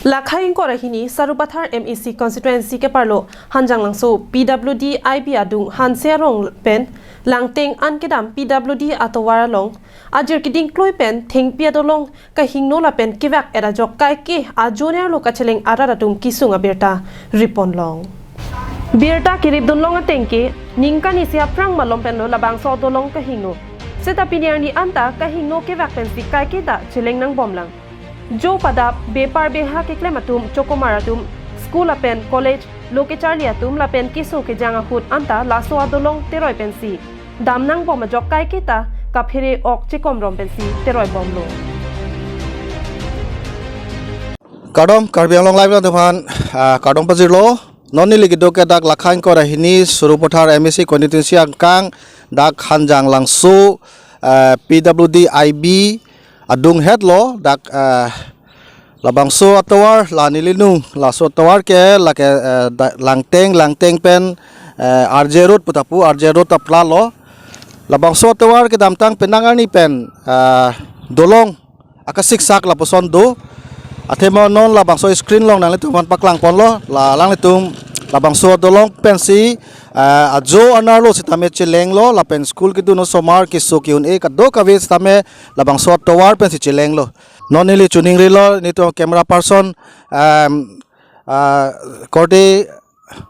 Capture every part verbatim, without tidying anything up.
Lakha ingkoi ra hini Sarupathar M A C constituency keparlo Hanjanglangso P W D I B adung Hanse arong pen Langteng an kedam P W D atovar along ajir keding kloi pen thengpi adolong kahingno lapen kevak-et ajok kaike ajo nerlo kacheleng arat atum kesung abirta ripon long. Birta keripdun long ateng ke ningkan isi aphrang malom penlo labangso adolong kahingno. Seta pini arni anta kahingno kevak pensi kaike ta cheleng nangbomlang. Jo padap, bepar beha keklem atum, chokomar atum, school lapen college, lo kecharli atum lapen keso kejang ahut anta laso adolong teroi pensi dam nangbom ajok kaike ta kaphere-ok chekomrom pensi teroi bomlo. Kardom, Karbi Anglong Live atum aphan, ah, kardom pajirlo. Non neli kedo ke dak lakha ingkoi ra hini Sarupathar M A C constituency angkang dak Hanjanglangso, eh, P W D I B adung hetlo dak, eh, labangso atovar la neli nung laso atovar ke lake, eh, da-, Langteng, Langteng pen, eh, R J Road pu ta pu, R J Road ta phlalo. Labangso atovar kedamtang penang arni pen, eh, dolong akasiksak lapuson do. Athema non labangso screen along nanglitum aphan paklangponlo, la nanglitum labangso adolong pensi, eh, ajo anerlo sitame chelenglo, lapen school kedun osomar keso ke-un-e kadokave sitame labangso atovar pensi chelenglo. Non neli choningrilo, nelitum camera person, em, ah, Korte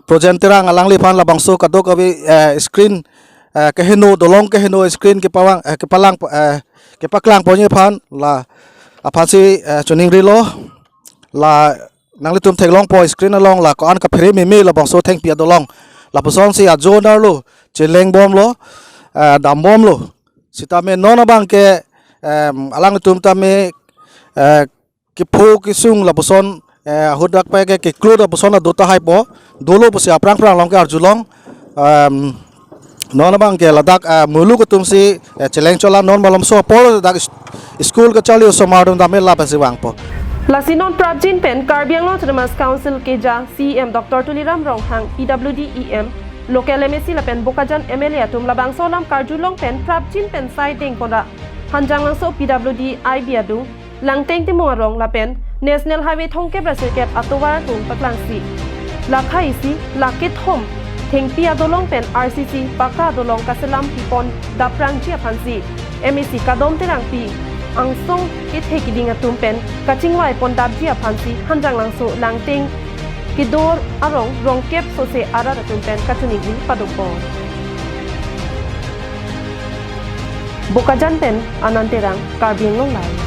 Projen Terang alangliphan labangso kadokave, eh, screen, eh, keheno, dolong keheno screen kepawang, eh, kepalang, eh, kepaklang ponji aphan la aphansi, eh, choningrilo, la nanglitum theklongpo screen along la ko-an kaphere meme labangso thengpi adolong. Lapusonsi ajo nerlo chelengbomlo, eh, dambomlo. Sitame non abang ke, em, alanglitum tame, eh, kepho kesung lapuson, eh, ahut dak pai ke keklo lapuson ado tahai po, dolo pusi aphrang phrang along ke arjulong, em, non abang ke ladak, eh, muluk atumsi, eh, cheleng chola non malomso apor dak is-, school kacharli osomar atum dam-et la pensi vangpo. Lasi non prapjin pen Karbi Anglong Autonomous Council keja C E M Doctor Tuliram Ronghang, P W D E M, local M A C lapen Bokajan M L A atum labangso alam karjulong pen prapjin pen sai dengponra Hanjanglangso P W D I B adung Langteng Timung arong lapen National Highway thomkep ra sirkep atovar atum paklangsi, lakha isi lakh kethom thengpi adolong pen R C C paka adolong kaselam pipon daprangji aphansi M A C Kadom Terangpi angsong kethe keding atum pen kachingvai pondapji aphansi Hanjanglangso Langteng kedo arong rongkep sose arat atum pen kachiningri padopon. Bokajan pen Anand Terang, Karbi Anglong Live.